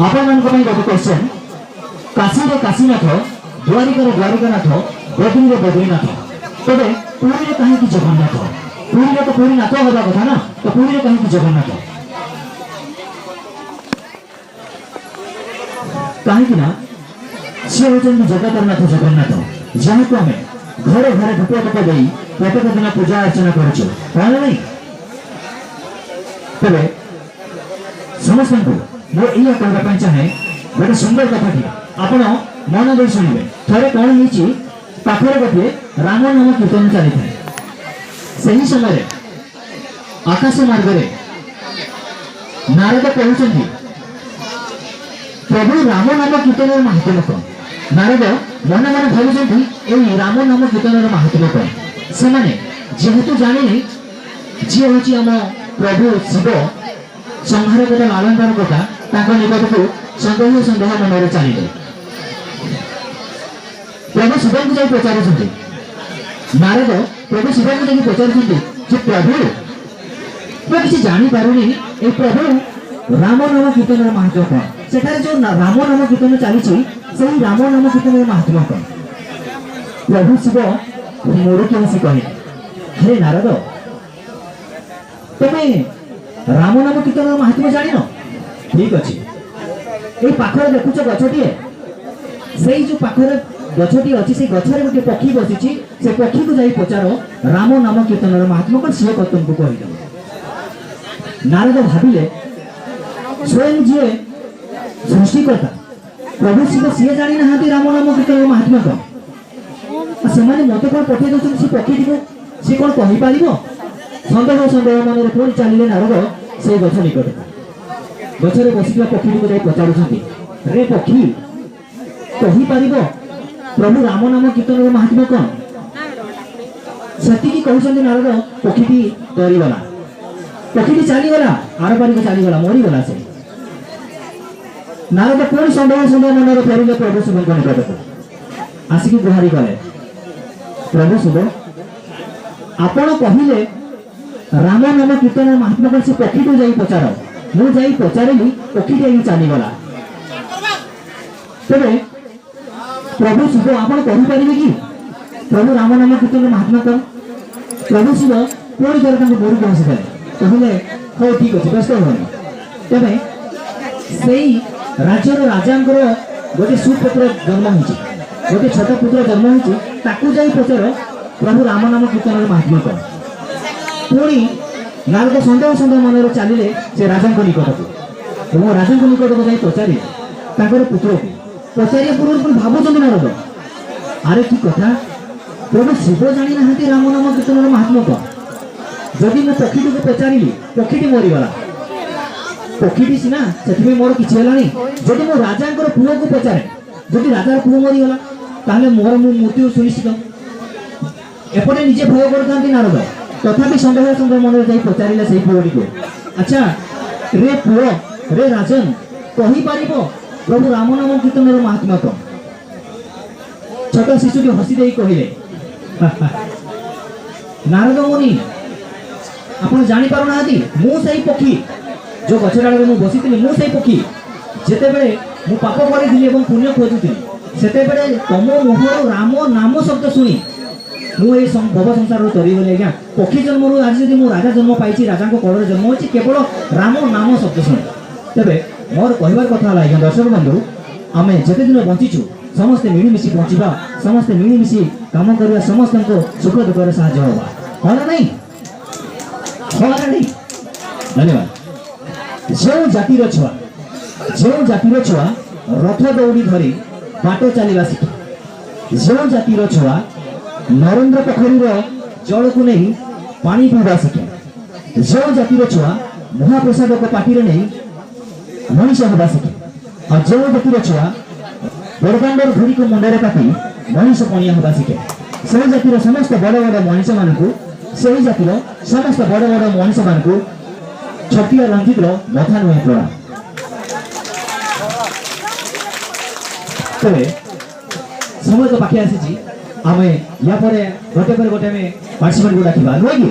ଆପଣମାନଙ୍କ ପାଇଁ ଗୋଟେ କ୍ୱେଶ୍ଚନ୍। କାଶୀରେ କାଶୀନାଥ, ଦ୍ୱାରିକାରେ ଦ୍ୱାରିକାନାଥ, ବଦ୍ରୀରେ ବଦ୍ରୀନାଥ, ତେବେ ପୁରୀରେ କାହିଁକି ଜଗନ୍ନାଥ? ପୁରୀରେ ତ ପୁରୀ ନାଥ ହେବା କଥା ନା, ତ ପୁରୀରେ କାହିଁକି ଜଗନ୍ନାଥ? କାହିଁକି ନା ସିଏ ହେଉଛନ୍ତି ଜଗତର ନାଥ ଜଗନ୍ନାଥ, ଯାହାକୁ ଆମେ ଘରେ ଘରେ ଧୂପ ଧୂପ ଦେଇ ପ୍ରତ୍ୟେକ ଦିନ ପୂଜା ଅର୍ଚ୍ଚନା କରୁଛୁ, ହଁ ନା ନାଇଁ? ତେବେ ସମସ୍ତଙ୍କୁ ମୁଁ ଏଇଆ କହିବା ପାଇଁ ଚାହେଁ, ଗୋଟେ ସୁନ୍ଦର କଥାଟି ଆପଣ ମନ ଦେଇ ଶୁଣିବେ। ଥରେ କ'ଣ ହେଇଛି, ପାଖରେ ଗୋଟିଏ ରାମ ନାମ କୀର୍ତ୍ତନ ଚାଲିଥାଏ। ସେହି ସମୟରେ ଆକାଶ ମାର୍ଗରେ ନାରଦ କହୁଛନ୍ତି, ପ୍ରଭୁ ରାମ ନାମ କୀର୍ତ୍ତନର ମାହାତ୍ମ୍ୟ କ'ଣ? ନାରଦ ମନେ ମନେ ଭାବୁଛନ୍ତି, ଏଇ ରାମ ନାମ କୀର୍ତ୍ତନର ମାହାତ୍ମ୍ୟ କ'ଣ? ସେମାନେ ଯେହେତୁ ଜାଣିନି, ଯିଏ ହେଉଛି ଆମ ପ୍ରଭୁ ଶିବ, ସଂହାରକର୍ତ୍ତା, ଲାଳନ କର୍ତ୍ତା, ତାଙ୍କ ନିକଟକୁ ସନ୍ଦେହ ସନ୍ଦେହ ମନରେ ଚାଲିଲେ। ପ୍ରଭୁ ଶିବଙ୍କୁ ଯାଇ ପଚାରୁଛନ୍ତି। ନାରଦ ପ୍ରଭୁ ଶିବଙ୍କୁ ଯାଇକି ପଚାରୁଛନ୍ତି ଯେ ପ୍ରଭୁ, ମୁଁ କିଛି ଜାଣିପାରୁନି, ଏଇ ପ୍ରଭୁ ରାମ ନାମ କୀର୍ତ୍ତନର ମାହାତ୍ମ୍ୟ କ'ଣ? ସେଠାରେ ଯୋଉ ରାମ ନାମ କୀର୍ତ୍ତନ ଚାଲିଛି, ସେଇ ରାମ ନାମ କୀର୍ତ୍ତନର ମାହାତ୍ମ୍ୟ କ'ଣ? ପ୍ରଭୁ ଶିବ ମୁରୁକି ହସି କହିଲେ, ହେ ନାରଦ, ତମେ ରାମ ନାମ କୀର୍ତ୍ତନର ମାହାତ୍ମ୍ୟ ଜାଣିନ? ଠିକ ଅଛି। ଏଇ ପାଖରେ ଦେଖୁଛ ଗଛଟିଏ? ସେଇ ଯୋଉ ପାଖରେ ଗଛଟି ଅଛି, ସେଇ ଗଛରେ ଗୋଟିଏ ପକ୍ଷୀ ବସିଛି। ସେ ପକ୍ଷୀକୁ ଯାଇ ପଚାର ରାମ ନାମ କୀର୍ତ୍ତନର ମାହାତ୍ମ୍ୟ କ'ଣ, ସିଏ ତମକୁ କହିଦେବ। ନାରଦ ଭାବିଲେ, ସ୍ୱୟଂ ଯିଏ ସୃଷ୍ଟିକର୍ତ୍ତା ପ୍ରଭୁ ଶିବ, ସିଏ ଜାଣିନାହାନ୍ତି ରାମ ନାମ କୀର୍ତ୍ତନର ମାହାତ୍ମ୍ୟ କ'ଣ, ଆଉ ସେମାନେ ମତେ କ'ଣ ପଠେଇ ଦଉଛନ୍ତି ସେ ପକ୍ଷୀଟିକୁ, ସିଏ କ'ଣ କହିପାରିବ? ସନ୍ଦେହ ସନ୍ଦେହ ମନରେ ପୁଣି ଚାଲିଲେ ନାରଦ ସେଇ ଗଛ ନିକଟକୁ। ଗଛରେ ବସିଥିବା ପକ୍ଷୀଟିକୁ ଯାଇ ପଚାରୁଛନ୍ତି, ରେ ପକ୍ଷୀ, କହିପାରିବ ପ୍ରଭୁ ରାମ ନାମ କୀର୍ତ୍ତନର ମାହାତ୍ମ୍ୟ କ'ଣ? ସେତିକି କହୁଛନ୍ତି ନାରଦ, ପକ୍ଷୀଟି ଡରିଗଲା। ପକ୍ଷୀଟି ଚାଲିଗଲା, ଆରପାରିକୁ ଚାଲିଗଲା, ମରିଗଲା ସେ। ନାରଦ ପୁଣି ସନ୍ଦେହ ସନ୍ଦେହ ମନରେ ଫେରିଲେ ପ୍ରଭୁ ଶିବଙ୍କ ନିକଟକୁ। ଆସିକି ଗୁହାରି କଲେ, ପ୍ରଭୁ ଶିବ, ଆପଣ କହିଲେ ରାମ ନାମ କୀର୍ତ୍ତନ ମାହାତ୍ମ୍ୟ କ'ଣ, ସେ ପକ୍ଷୀକୁ ଯାଇ ପଚାର। ମୁଁ ଯାଇ ପଚାରିଲି, ପକ୍ଷୀଟି ଆଜି ଚାଲିଗଲା। ତେବେ ପ୍ରଭୁ ଶିବ, ଆପଣ କହିପାରିବେ କି ପ୍ରଭୁ ରାମ ନାମ କୀର୍ତ୍ତନ ମାହାତ୍ମ୍ୟ କ'ଣ? ପ୍ରଭୁ ଶିବ ପୁଣି ଥରେ ତାଙ୍କୁ ମୁରୁକି ହସିଦେଲେ। କହିଲେ, ହଉ ଠିକ ଅଛି, ବ୍ୟସ୍ତ ହୁଅନି। ତେବେ ସେଇ ରାଜ୍ୟର ରାଜାଙ୍କର ଗୋଟେ ସୁପୁତ୍ର ଜନ୍ମ ହେଇଛି, ଗୋଟେ ଛୋଟ ପୁତ୍ର ଜନ୍ମ ହେଇଛି, ତାକୁ ଯାଇ ପଚାର ପ୍ରଭୁ ରାମ ନାମ କୀର୍ତ୍ତନର ମାହାତ୍ମ୍ୟ କ'ଣ। ପୁଣି ନାରଦ ସନ୍ଦେହ ସନ୍ଦେହ ମନରେ ଚାଲିଲେ ସେ ରାଜାଙ୍କ ନିକଟକୁ ଏବଂ ରାଜାଙ୍କ ନିକଟକୁ ଯାଇ ପଚାରିଲେ ତାଙ୍କର ପୁତ୍ରକୁ। ପଚାରିବା ପୂର୍ବରୁ ପୁଣି ଭାବୁଛନ୍ତି ନାରଦ, ଆରେ କି କଥା, ପ୍ରଭୁ ଶିବ ଜାଣିନାହାନ୍ତି ରାମ ନାମ କୀର୍ତ୍ତନର ମାହାତ୍ମ୍ୟ କ'ଣ? ଯଦି ମୁଁ ପକ୍ଷୀଟିକୁ ପଚାରିଲି, ପକ୍ଷୀଟି ମରିଗଲା, ପକ୍ଷୀଟି ସିନା, ସେଥିପାଇଁ ମୋର କିଛି ହେଲାନି। ଯଦି ମୁଁ ରାଜାଙ୍କର ପୁଅକୁ ପଚାରେ, ଯଦି ରାଜାର ପୁଅ ମରିଗଲା, ତାହେଲେ ମୋର ମୁଁ ମୃତ୍ୟୁ ସୁନିଶ୍ଚିତ। ଏପଟେ ନିଜେ ଭୟ କରୁଥାନ୍ତି ନାରଦ, ତଥାପି ସନ୍ଦେହ ସନ୍ଦେହ ମନରେ ଯାଇ ପଚାରିଲେ ସେଇ ପୁଅଟିକୁ, ଆଚ୍ଛା ରେ ପୁଅ, ରେ ରାଜନ, କହିପାରିବ ପ୍ରଭୁ ରାମ ନାମ କୀର୍ତ୍ତନର ମାହାତ୍ମ୍ୟ କ'ଣ? ଛୋଟ ଶିଶୁଟି ହସି ଦେଇ କହିଲେ, ନାରଦ ମୁନି, ଆପଣ ଜାଣିପାରୁନାହାନ୍ତି, ମୁଁ ସେଇ ପକ୍ଷୀ, ଯୋଉ ଗଛ ଡାଳରେ ମୁଁ ବସିଥିଲି, ମୁଁ ସେଇ ପକ୍ଷୀ। ଯେତେବେଳେ ମୁଁ ପାପ କରିଥିଲି ଏବଂ ପୁଣ୍ୟ ଖୋଜୁଥିଲି, ସେତେବେଳେ ତମ ମୁହଁରୁ ରାମ ନାମ ଶବ୍ଦ ଶୁଣି ମୁଁ ଏଇ ଭବ ସଂସାରରୁ ତରିଗଲି ଆଜ୍ଞା। ପକ୍ଷୀ ଜନ୍ମରୁ ଆଜି ଯଦି ମୁଁ ରାଜା ଜନ୍ମ ପାଇଛି, ରାଜାଙ୍କ କୋଳରେ ଜନ୍ମ ହୋଇଛି, କେବଳ ରାମ ନାମ ଶବ୍ଦ ଶୁଣି। ତେବେ ମୋର କହିବାର କଥା ହେଲା ଆଜ୍ଞା, ଦର୍ଶକ ବନ୍ଧୁ, ଆମେ ଯେତେ ଦିନ ବଞ୍ଚିଛୁ ସମସ୍ତେ ମିଳିମିଶି ବଞ୍ଚିବା, ସମସ୍ତେ ମିଳିମିଶି କାମ କରିବା, ସମସ୍ତଙ୍କୁ ସୁଖ ଦୁଃଖରେ ସାହାଯ୍ୟ ହେବା। ହଁ ନା ନାଇଁ? ହଁ ନା ନାଇଁ? ଧନ୍ୟବାଦ। ଯେଉଁ ଜାତିର ଛୁଆ ରଥ ଦଉଡ଼ି ଧରି ବାଟ ଚାଲିବା ଶିଖେ, ଯେଉଁ ଜାତିର ଛୁଆ ନରେନ୍ଦ୍ର ପୋଖରୀର ଜଳକୁ ନେଇ ପାଣି ପିଇବା ଶିଖେ, ଯେଉଁ ଜାତିର ଛୁଆ ମହାପ୍ରସାଦକୁ ପାଟିରେ ନେଇ ମଣିଷ ହେବା ଶିଖେ, ଆଉ ଯେଉଁ ଜାତିର ଛୁଆ ବଡ଼ଦାଣ୍ଡର ଧୂଳିକୁ ମୁଣ୍ଡରେ କାଟି ମଣିଷ ପଣିଆ ହେବା ଶିଖେ, ସେହି ଜାତିର ସମସ୍ତ ବଡ଼ ବଡ଼ ମଣିଷମାନଙ୍କୁ, ସେହି ଜାତିର ସମସ୍ତ ବଡ଼ ବଡ଼ ମଣିଷମାନଙ୍କୁ ଛୋଟିଆ ରଞ୍ଜିତର ମଥା ନୁହେଁ ପ୍ରଣାମ। ତେବେ ସମୟ ତ ପାଖେ ଆସିଛି। ଆମେ ୟା ପରେ ଗୋଟେ ପରେ ଗୋଟେ ଆମେ ପାର୍ଟିସିପେଣ୍ଟକୁ ଡାକିବା, ନୁହେଁ କି?